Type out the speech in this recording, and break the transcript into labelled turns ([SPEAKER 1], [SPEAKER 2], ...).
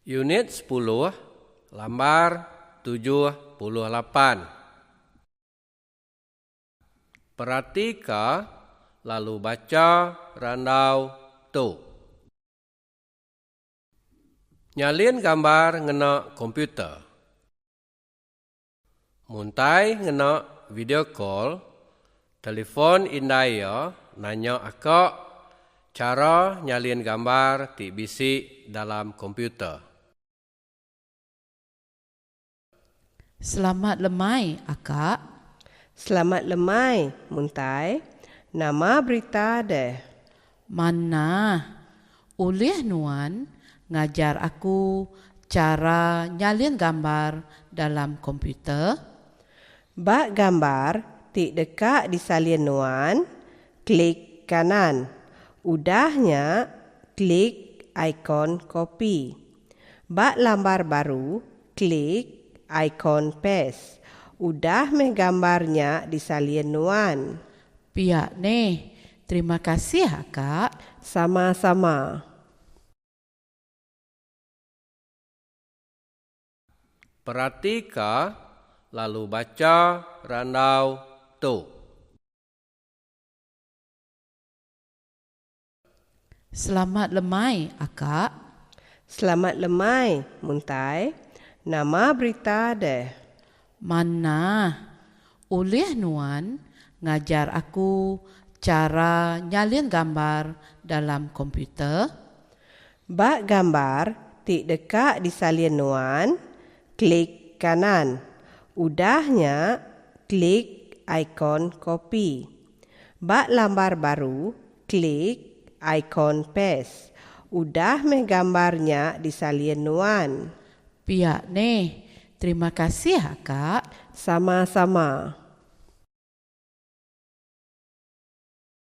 [SPEAKER 1] Unit sepuluh lambar 78. Peratika lalu bacha randau tu. Nyalin gambar ngena komputer. Muntai ngena video call telefon indai iya nanya aka chara nyalin gambar ti bisi dalam komputer.
[SPEAKER 2] Selamat lemai aka.
[SPEAKER 3] Selamat lemai Muntai. Nama berita deh?
[SPEAKER 2] Manah. Ulih nuan ngajar aku chara nyalin gambar dalam komputer?
[SPEAKER 3] Ba gambar ti deka disalin nuan, klik kanan. Udah nya, klik ikon kopi. Ba lambar baru, klik ikon paste. Udah meh gambar nya disalin nuan.
[SPEAKER 2] Pia neh. Terima kasih akak.
[SPEAKER 3] Sama sama.
[SPEAKER 1] Peratika lalu bacha randau tu.
[SPEAKER 2] Selamat lemai akak.
[SPEAKER 3] Selamat lemai Muntai. Nama berita deh?
[SPEAKER 2] Manah. Ulih nuan ngajar aku chara nyalin gambar dalam komputer?
[SPEAKER 3] Ba gambar ti deka disalin nuan, klik kanan. Udah nya, klik ikon kopi. Ba lambar baru, klik ikon paste. Udah meh gambar nya disalin nuan.
[SPEAKER 2] Pia neh. Terima kasih akak.
[SPEAKER 3] Sama-sama.